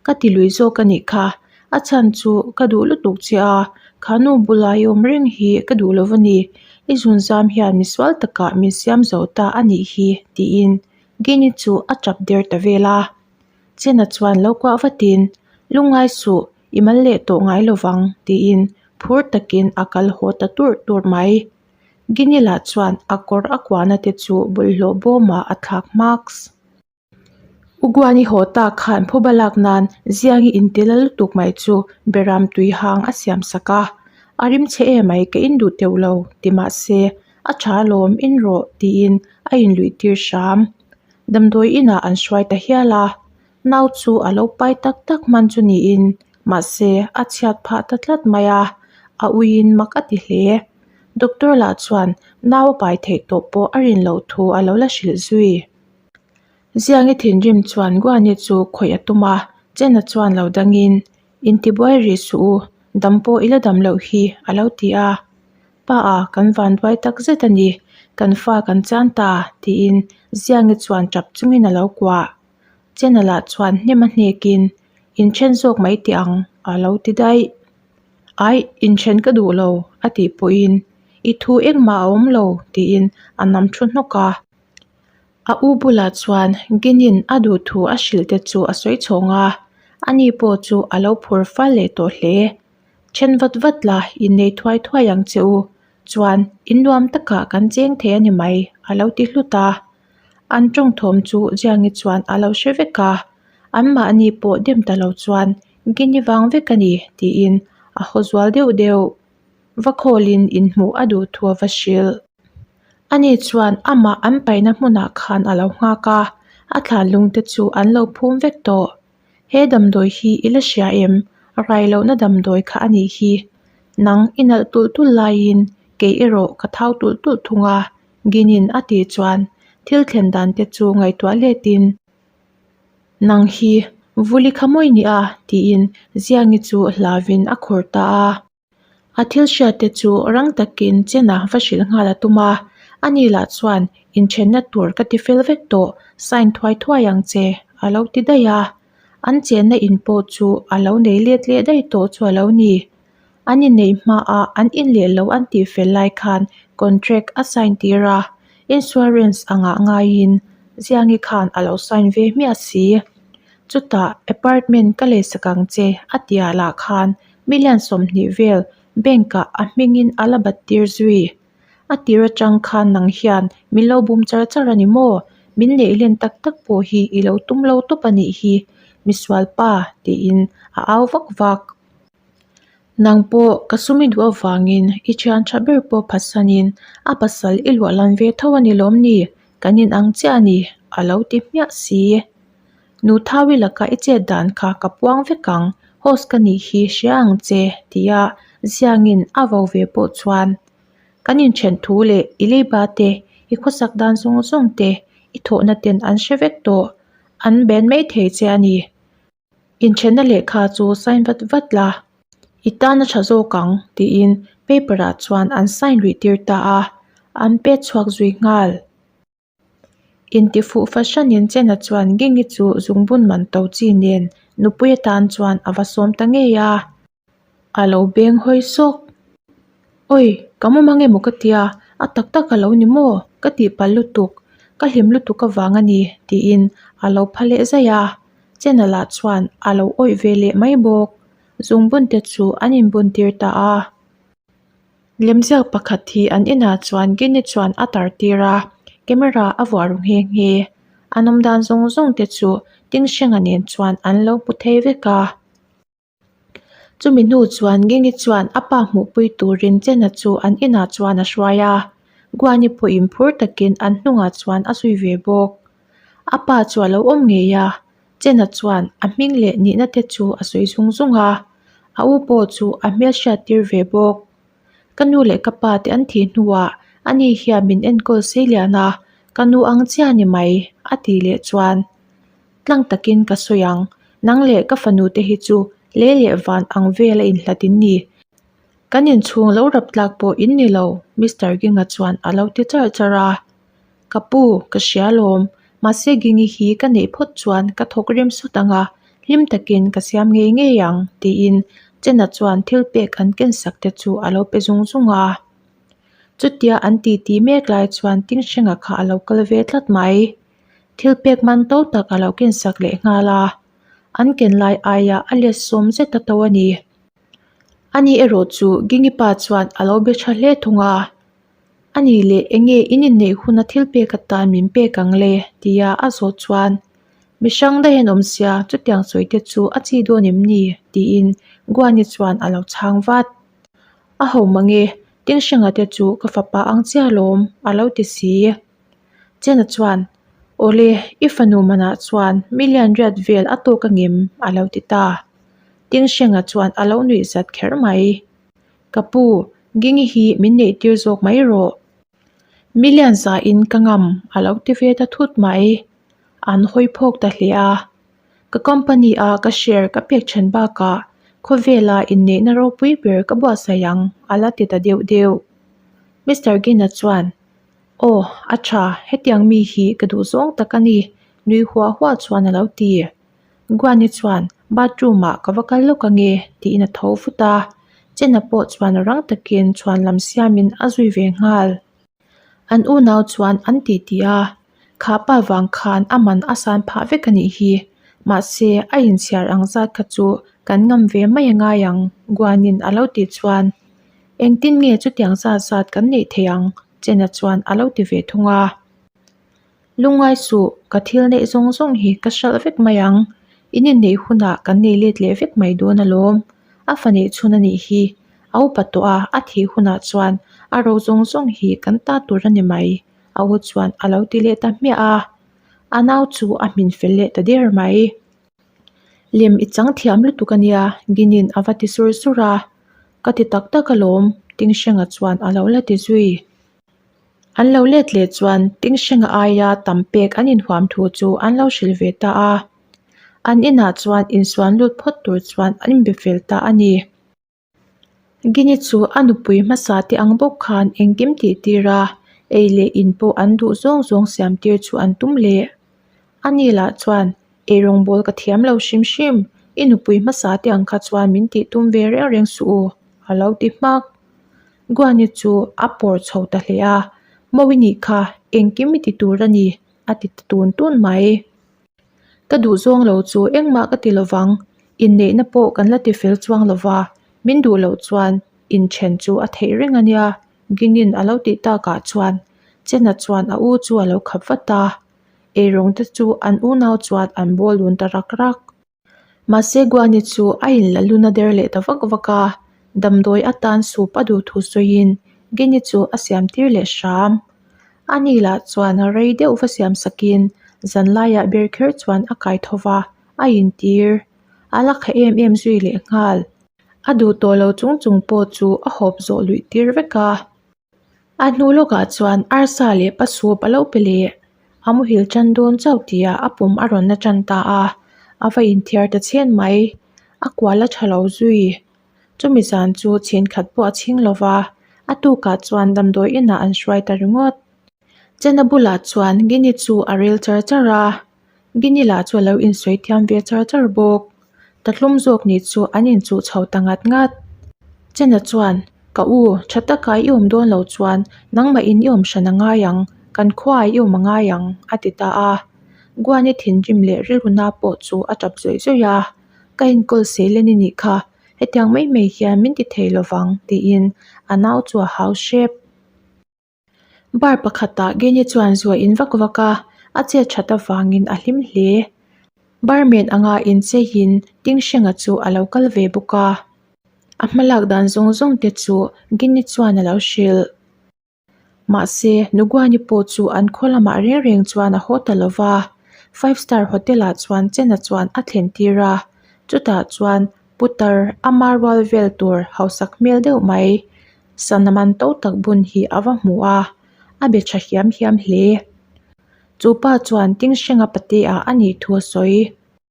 ka ti lui zawk a nih kha, a chhan chu ka duh lutuk che a, kha nu bula i awm reng hi ka duh lo a ni, i zunzam hian misual takah min siam zo ta a nih hi tiin Gini chu a tap der ta vel a. Chena chuan lo kuah vatin, Lungngai suh, i mal leh tawh ngai lo vang, tiin phur takin a kal haw ta turh turh mai. Gini lah chuan a kawr a kuahna te chu bawlhhlawh bawmah a thlak hmaks. Uguani haw ta khan phuba lak nan Ziangi intila lutuk mai chu Beram tui hang a siam sak a. A rim chhe emai ka induh teuh lo, ti mahse A tha alawm, in rawh, tiin a inluih tir hram. Damdawi inah an hruai ta hial a, nau chu a lo pai tak tak hman chu niin, mahse a chhiat phah ta tlat mai a, a uiin mak a ti hle. Doctor lah chuan nau a pai theih tawh pawh a rin loh thu a lo la hrilh zui. Ziangi thinrim chuan Guani chu khawih a tum a, Chena chuan lo dangin, Intibuai rih suh u, dam pawh i la dam loh hi, a lo ti a. Pa a, kan vanduai tak zet a ni, kan fa kan chan ta, tiin Ziangi chuan tap chungin a lo kuah. Chena lah chuan hnem a hnekin, Inthen zawk mai teh ang, a lo ti daih. Aih, inthen ka duh lo, a tih pawhin, I thu engmah a awm lo, tiin a nam thu hnawk a. A u bulah chuan Ginin a duh thu a hrilh te chu a sawi chhawng a, ani pawh chu a lo phur fal leh tawh hle. Then vat vat la, innei thuai thuai ang che u. Chuan, in nuam takah kan cheng thei a ni mai, a lo ti hlut a. An tawng thawm chu Jiangi chuan a lo hre vek a, anmahni pawh dem ta lo chuan Gini vang vek a ni, tiin a haw zual deuh deuh. Va khawlin inhmuh a duh thu a va hrilh. Ani chuan amah an paihna hmunah khan a lo nghak a, a thlan lungte chu an lo phum vek tawh. He damdawi hi i la hria em? Rai lohna damdawi kha a nih hi. Nang i nalh tulh tulh laiin kei erawh ka thau tulh tulh thung a, Ginin a tih chuan thil thlen dan te chu ngaihtuah letin, Nang hi Vuli kha mawi nia tiin Ziangi chu hlauvin a khawr ta a. A thil hriat te chu rang takin Chena va hrilh nghal a tum a, ani lah chuan inthenna tur ka ti fel vek tawh, sign thuai thuai ang che a lo ti daih a. An chenna in pawh chu a lo nei let leh daih tawh chu a lo ni. An inneih hmaah an in leh lo an tih fel lai khan contract a sign tir a, insurance angah ngaiin Ziangi khan a lo sign ve hmiah si. Chutah apartment ka leisak ang che a tia lah khan Million 20 vel bank ah a hmingin a la bat tir zui. A tir atang khan nang hian min lo bum char char a ni maw? Min neih len tak tak pawh hi i lo tum lo tawp a nih hi, misual pa tiin a au vak vak. Nang pawh ka sum i duh avangin i thian tha ber pawh phatsanin a pasal i luah lan ve tho a ni lawm ni? Kan inang chiah a ni, a lo ti hmiah si. Nu Thawi laka i chet dan kha ka puang vek ang, host ka nih hi hria ang che, tia Ziangin a vo ve pawh chuan kan inthen thu leh i leiba te, i khawsak dan zawng zawng te, i thawhna ten an hre vek tawh, an ben mai thei che a ni. Inthenna lehkha chu sign vat vat la, i tan a tha zawk ang, tiin paper ah chuan an sign luih tir ta a, an pet chhuak zui nghal. Intifuh fahranin Chena chuan Gingi chu zungbun man to chi nen nupui atan chuan a va sawm ta ngei a. A lo beng hawi sawk. Awi, ka mu mang emaw ka tia, a tak tak a lo ni maw? Ka tih palh lutuk, ka hlim lutuk avang a ni, tiin a lo pha leh zaih a. Chena lah chuan a lo awih ve leh mai bawk. Zungbun te chu an inbun tir ta a. Lemziak pakhat hi an inah chuan Gini chuan a tar tir a, camera a vuah ru nghe nghe. An awm dan zawng zawng te chu Tingsheng-a nen chuan an lo hmu thei vek a. Chumi hnu chuan Gini chuan a pa hmuhpui turin Chena chu an inah chuan a hruai a, Guani pawhin phur takin an hnungah chuan a zui ve bawk. A pa chu a lo awm ngei a, Chena chuan a hming leh nihna te chu a sawi zung zung a, a u pawh chu a hmel hriat tir ve bawk. Ka nu leh ka pa te an thih hnuah ani hian min enkawl sei lian a, ka nu ang chiah a ni mai, a tih leh chuan tlang takin ka sawi ang. Nang leh ka fanu te hi chu lei leh van ang vel a inhlat in ni. Kan inchhung lo rap tlak pawh in ni lo, Mister Ginga chuan a lo ti charh charh a. Ka pu, ka hria lawm. Mahse Gingi hi ka neih phawt chuan ka thawk rem sawt ang a, hlim takin ka siam ngei ngei ang, tiin Chena chuan thil pek an ken sak te chu a lo pe zung zung a. Chutia an titi mek lai chuan Tingshrenga kha a lo kal ve tlat mai. Thil pek man to tak a lo ken sak leh nghal a, an ken lai aia a let sawm zet a to a ni. Ani erawh chu Gingi pa chuan a lo be tha hle thung a, Ani leh enge in inneih huna thil pek atan min pek ang le? tia a zawh chuan, Mi hrang daih an awm sia, chutiang sawi te chu a chi dawn em ni? tiin Guani chuan a lo chhang vat. A ho mange, Tingshrenga te chu ka fapa ang chiah alawm, a lo ti si. Chena chuan, Awle, i fanu manah chuan million riat vel a tawk angem? a lo ti ta. Tingshrenga chuan a lo nuih zat kher mai. Ka pu, Gingi hi min neih tir zawk mai rawh. Million zain ka ngam a lo ti ve ta thut mai. An hawi phawk ta hle a. Ka company a ka share ka pek then bakah khawvela inneihna ropui ber ka buatsaih ang a la ti ta deuh deuh. Mister Gina chuan, Aw, a tha, hetiang mi hi ka duh zawng tak a ni, nui huah huah chuan a lo ti. Guani chuan, Bathroom ah ka va kal lawk ange, tiin a tho vut a. Chena pawh chuan rang takin chhuan lam siamin a zui ve nghal. An unau chuan an ti ti a, Kha pa vang khan a man a san phah vek a nih hi. Mahse, a inchhiar ang zat kha chu kan ngam ve mai a ngai ang, Guanin a lo tih chuan. Engtin nge chutiang zat zat kan neih theih ang? Chena chuan a lo ti ve thung a. Lungngai suh, ka thil neih zawng zawng hi ka hralh vek mai ang. In inneih hunah kan nei let leh vek mai dawn alawm. A fa neih chhun a nih hi. A upa tawh a, a thih hunah chuan a ro zawng zawng hi kan ta tur a ni mai, a u chuan a lo ti leh ta hmiah a. A nau chu a hmin fel leh ta der mai. Lem i chang thiam lutuk a nia, Ginin a va ti sur sur a. Ka ti tak tak alawm, Tingshrenga chuan a lo la ti zui. An lo let leh chuan Tingshrenga aia tam pek an inhuam thu chu an lo hrilh ve ta a. An inah chuan insuan lut phawt tur chuan an inbe fel ta a ni. Gini chu a nupui hmasa te ang bawk khan engkim tih tir a, ei leh in pawh an duh zawng zawng siam tir chu an tum leh. Ani lah chuan, Ei rawngbâwl ka thiam lo hrim hrim, i nupui hmasa te ang kha chuan min tih tum ve reng reng suh u, a lo ti hmak. Guani chu a pawr chho ta hle a, Mawi nih kha engkim i ti tur a ni, a ti ta tun tun mai. Ka duh zawng lo chu engmah ka ti lovang, inneihna pawh kan la ti fel chuang lova, min duh loh chuan inthen chu a theih reng a nia, Ginin a lo tih takah chuan Chena chuan a u chu a lo khap vat a, eirawng te chu an unau chuan an bawl dun ta rak rak. Mahse Guani chu a inla luna der leh ta vak vak a, damdawi atan sup a duh thu sawiin Gini chu a siam tir leh hram. Ani lah chuan rei deuh va siam sakin zan laiah ber kher chuan a kai tho va, a intir. A la kha em em zui leh nghal. A duh tawh lo chung chung pawh chu a hawp zawh luih tir vek a. A hnu lawkah chuan arsa leh pasup a lo pe leh. A muhil tan dawn chauh tihah a pum a rawn la tan ta a, a va inthiar ta chhen mai. A kual a tha lo zui. Chumi zan chu chhin khat pawh a chhing lo va, a tukah chuan damdawi inah an hruai ta ringawt. Chena bulah chuan Gini chu a rel char char a, Gini lah chu a lo insawi thiam ve char char bawk. Tahlum zawk ni chu an inchuh chho ta ngat ngat. Chena chuan, Ka u, tha taka i awm dawn lo chuan nangmahin i awm hran a ngai ang, kan khuaah i awm a ngai ang, a ti ta a. Guani thinrim leh rilruna pawh chu a tap zawih zawih a. Ka enkawl seilen i nih kha, hetiang mai mai hian min ti thei lovang, tiin a nau chu a hau hrep. Bar pakhatah Genie chuan zua in vak vak a, a chet that avangin a hlim hle. Barman anga incheiin Tingshrenga chu a lo kal ve bawk a. A hmalak dan zawng zawng te chu Genie chuan a lo hrilh. Mahse, Nuguani pawh chu an khaw lamah reng reng chuan a haw ta lo va. Five Star Hotel-ah chuan Chena chuan a thlen tir a, chutah chuan putar ama rual vel tur hausak hmel deuh mai Sana man to tak bun hi a va hmu a, a be tha hiam hiam hle. Chu pa chuan Tingshrenga pateah a nih thu a sawi.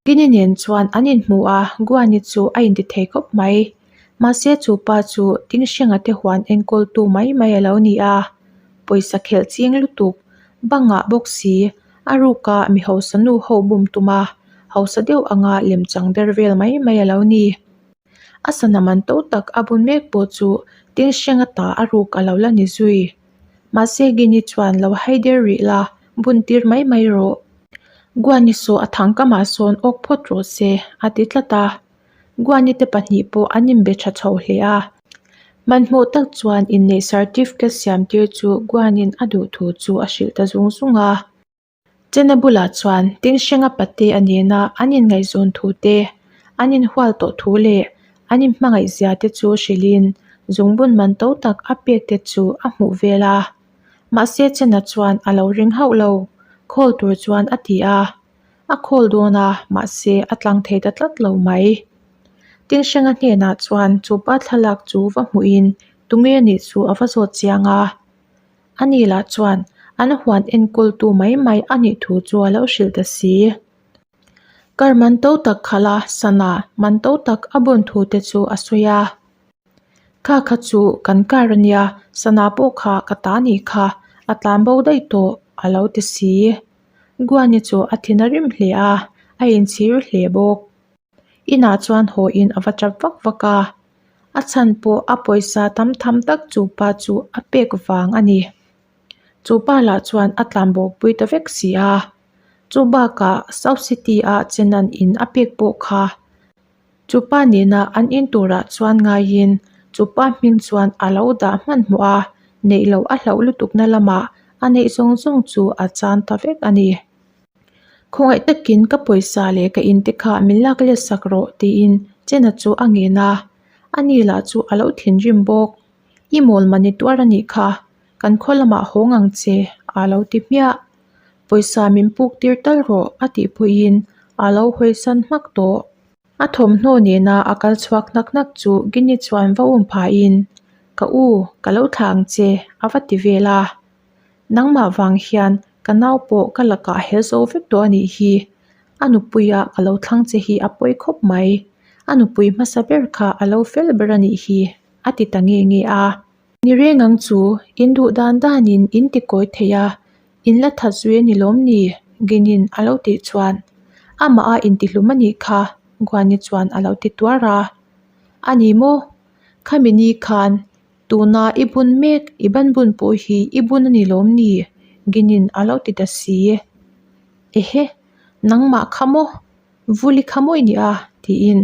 Gini nen chuan an inhmu a, Guani chu a inti thei khawp mai. Mahse chu pa chu Tingsheng-a te huan enkawltu mai mai a lo ni a, pawisa khelh ching lutuk, bangah bawk si, a ruka mi hausa nu ho bum tum a, hausa deuh anga lemchang der vel mai mai a lo ni. A sana man to tak a bun mek pawh chu Tingsheng-a ta a ruk a lo la ni zui. Mahse Gini chuan lo hai der rih la, bun tir mai mai rawh. Guani saw a thang kamah sawn awk phawt rawh se, a ti tlat a. Guani te pahnih pawh an inbe tha chho hle a. Hmanhmawh tak chuan inneih certificate siam tir chu Guanin a duh thu chu a hrilh ta zung zung a. Chena bulah chuan Tingsheng-a pate a nena an inngaihzawn thu te, an inhual tawh thu leh an inhmangaih zia te chu hrilhin zungbun man to tak a pek te chu a hmuh vel a. Mahse Chena chuan a lo ring hauh lo, call tur chuan a ti a. A call dawn a, mahse a tlang thei ta tlat lo mai. Tingsheng-a hnenah chuan chupa thlalak chu va hmuhin tunge anih chu a va zawt chiang a. Ani lah chuan an huan enkawltu mai mai a nih thu chu a lo hrilh ta si. Kar man to tak khalh a, sana man to tak a bun thu te chu a sawi a. Kha kha chu kan kar a nia, sana pawh kha ka ta nih kha, a tlan bo daih tawh a lo ti si. Guani chu a thin a rim hle a, a inchhir hle bawk. Inah chuan haw in a va tap vak vak a, a chhan pawh a pawisa tam tham tak chu pa chu a pek vang a ni. Chu pa lah chuan a tlanbo pui ta vek si a, chu bakah South City a chenan in a pek pawh kha chu pa nena an in turah chuan ngaiin chu pa hming chuan a lo dah hmanhmawh a, neih loh a hlauh lutuk na lamah a neih zawng zawng chu a chan ta vek a ni. Khawngaih takin ka pawisa leh ka inte kha min lak let sak rawh tiin Chena chu a ngen a, ani lah chu a lo thinrim bawk. I mawl mani tuar a nih kha, kan khaw lamah haw ngang che a lo ti hmiah. Pawisa min puk tir tal rawh a tih pawhin a lo hawisan hmak tawh. A thawmhnaw nena a kal chhuak hnak hnak chu Gini chuan va um phahin, Ka u, ka lo thlah ang che a va ti vel a. Nangmah vang hian ka nau pawh ka lakah hel zo vek tawh a nih hi. A nupuia ka lo thlang che hi a pawi khawp mai. A nupui hmasa ber kha a lo fel ber a nih hi, a ti ta nge nge a. Ni reng ang chu, in duh dan danin in ti kawi thei a, in la that zui a ni lawm ni? Ginin a lo tih chuan, Amah a intihlum a nih kha, Guani chuan a lo ti tuar a. A ni maw? Khami ni khan Tuna i bun mek, i ban bun pawh hi i bun a ni lawm ni? Ginin a lo ti ta si. Ehe, nangmah kha maw? Vuli kha maw i nih a? tiin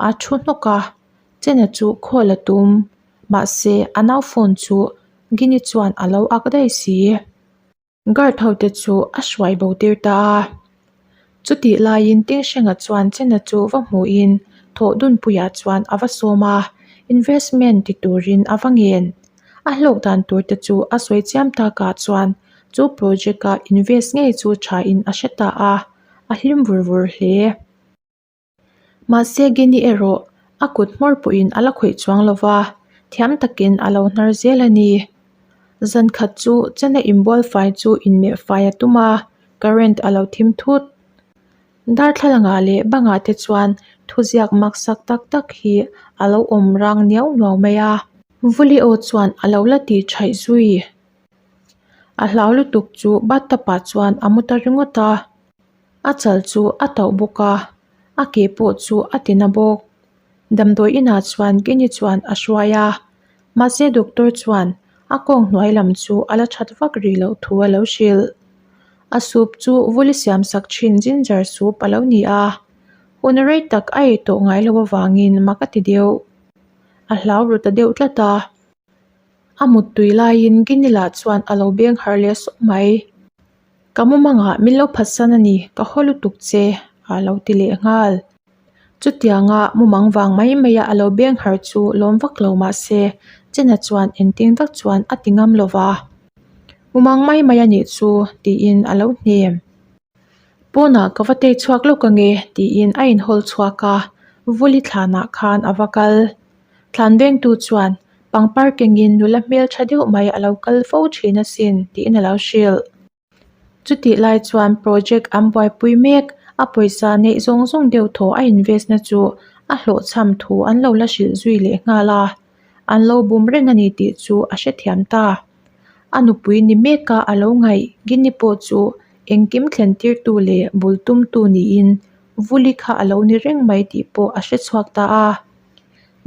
a thu hnawk a, Chena chu call a tum. Mahse, a nau phone chu Gini chuan a lo ak daih si. Guard ho te chu a hruai bo tir ta a. Chutih laiin Tingsheng-a chuan Chena chu va hmuhin thawh dunpuiah chuan a va sawm a, investment ti turin a va ngen. A hlawk dan tur te chu a sawi chiam takah chuan chu project-a invest ngei chu thain a hre ta a, a hlim vur vur hle. Mahse Gini erawh a kut hmawr pawhin a la khawih chuang lo va, thiam takin a lo hnar zel a ni. Zan khat chu Chennai inbual fai chu inmeh fai a tum a, current a lo thim thut. Darthlalangah leh bangah te chuan thuziak maksak tak tak hi a lo awm rang niau nuau mai a. Vuli aw chuan a lo la tih thaih zui. A hlau lutuk chu bathtub ah chuan a mu ta ringawt a. A chal chu a tauh bawk a, a ke pawh chu a ti na bawk. Damdawi inah chuan Kenny chuan a hruai a, mahse doctor chuan a kawng hnuai lam chu a la that vak rih loh thu a lo hrilh. A soup chu vuli siam sak thin ginger soup a lo ni a, hun rei tak a ei tawh ngai loh avangin mak a ti deuh. A hlau ru ta deuh tlat a. A muttui laiin Kenny lah chuan a lo beng harh leh sawk mai. Ka mumangah min lo phatsan a ni, ka haw lutuk che, a lo ti leh nghal. Chutianga mumang vang mai maia a lo beng harh chu lawm vak lo mah se, Chena chuan engtin vak chuan a ti ngam lo va. Mumang mai mai a nih chu, tiin a lo hnem. Pawnah ka va tei chhuak lawk ange, tiin a inhawl chhuak a, Vuli thlanah khan a va kal. Thlan vengtu chuan pangpar kengin nula hmeltha deuh mai a lo kal fo thin asin tiin a lo hrilh. Chutih lai chuan project an buaipui mek, a pawisa neih zawng zawng deuh thaw a invest na chu a hlawhchham thu an lo la hrilh zui leh nghal a, an lo bum reng a ni tih chu a hrethiam ta. A nupui ni meka a lo ngaih Gini pawh chu engkim thlen tirtu leh bul tumtu niin Vuli kha a lo ni reng mai tih pawh a hre chhuak ta a.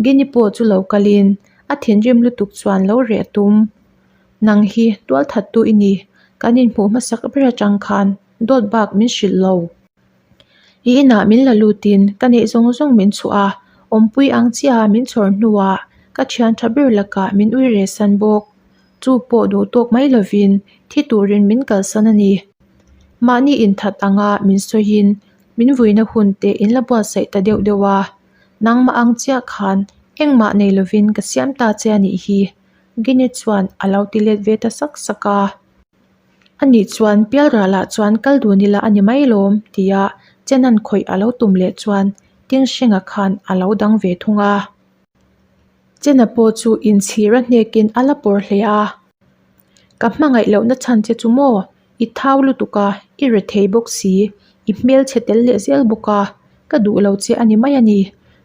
Gini pawh chu lo kalin a thinrim lutuk chuan lo reh tum. Nang hi tualthattu i ni, kan inhmuh hmasak ber atang khan dawt bak min hrilh lo. I inah min la lutin ka neih zawng zawng min chhuah a, awmpui ang chiaha min chhawr hnuah ka thian tha ber lakah min ui reh san bawk. Chu pawh duh tawk mai lovin thi turin min kalsan a ni. Mahni inthat anga min sawiin min vuina hun te in la buatsaih ta deuh deuh a, nangmah ang chiah khan engmah nei lovin ka siam ta che a nih hi. Gini chuan a lo ti let ve ta sak sak a. Ani chuan Pialralah chuan kal dun ila a ni mai lawm tia Chenan khawih a lo tum leh chuan Tinghrenga khan a lo dang ve thung a. Chena pawh chu inchhir a hnekin a la pawr hle a. Ka hmangaih lohna chhan che chu maw? I thau lutuk a, i re thei bawk si, i hmelchhe tel leh zel bawk a, ka duh lo che a ni mai a ni.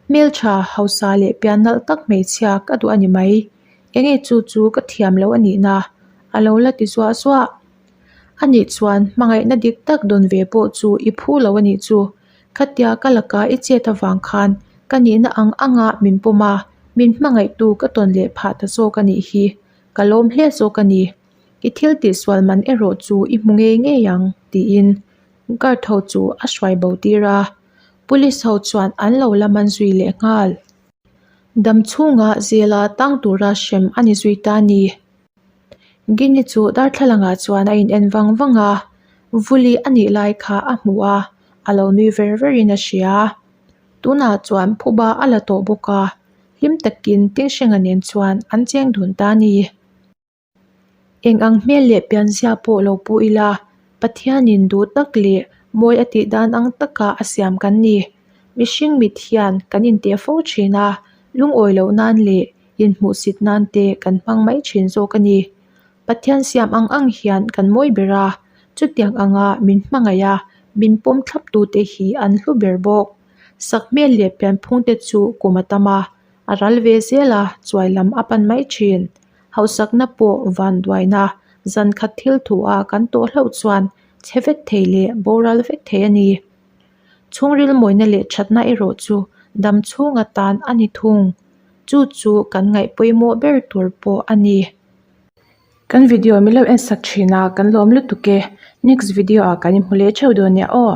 Hmeltha, hausa leh pian nalh tak hmeichhia ka duh a ni mai. Enge chu chu ka thiam lo a nih na? A lo la ti zuah zuah. A nih chuan hmangaihna dik tak dawn ve pawh chu i phu lo a nih chu. Khatia ka laka i chet avang khan ka nihna ang anga min pawm a, min hmangaihtu ka tawn leh phah ta zawk a nih hi. Ka lawm hle zawk a ni. I thil tihsual man erawh chu i hmu ngei ngei ang, tiin guard ho chu a hruai bo tir a. Police ho chuan an lo la man zui leh nghal. Dam chhunga zela tang tura hrem a ni zui ta ni. Gini chu darthlalangah chuan a in en vang vang a, Vuli a nih lai kha a hmu a, a lo nui ver verin a hria. Tunah chuan phuba a la tawh bawk a, hlim takin Tinghrenga nen chuan an cheng dun ta a ni. Eng ang hmel leh pianzia pawh lo pu ila, Pathianin duh tak leh mawi a tih dan ang taka a siam kan ni. Mihring mit hian kan inteh fo thin a, lungawi loh nan leh inhmuhsit nan te kan hmang mai thin zawk a ni. Pathian siam ang ang hian kan mawi ber a, chutiang anga min hmangaih a, min pawm thlap tute hi an hlu ber bawk. Sakhmel leh pianphung te chu kum a tam a, a ral ve zel a, chuai lam a pan mai thin. Hausakna pawh vanduaina zan khat thil thu a kan tawh hlauh chuan chhe vek thei leh boral vek thei a ni. Chhungril mawina leh thatna erawh chu dam chhung atan a ni thung. Chu chu kan ngaih pawimawh ber tur pawh a ni. Kan video min lo en sak thin a, kan lawm lutuk e. Next video ah kan inhmu leh theuh dawn nia aw.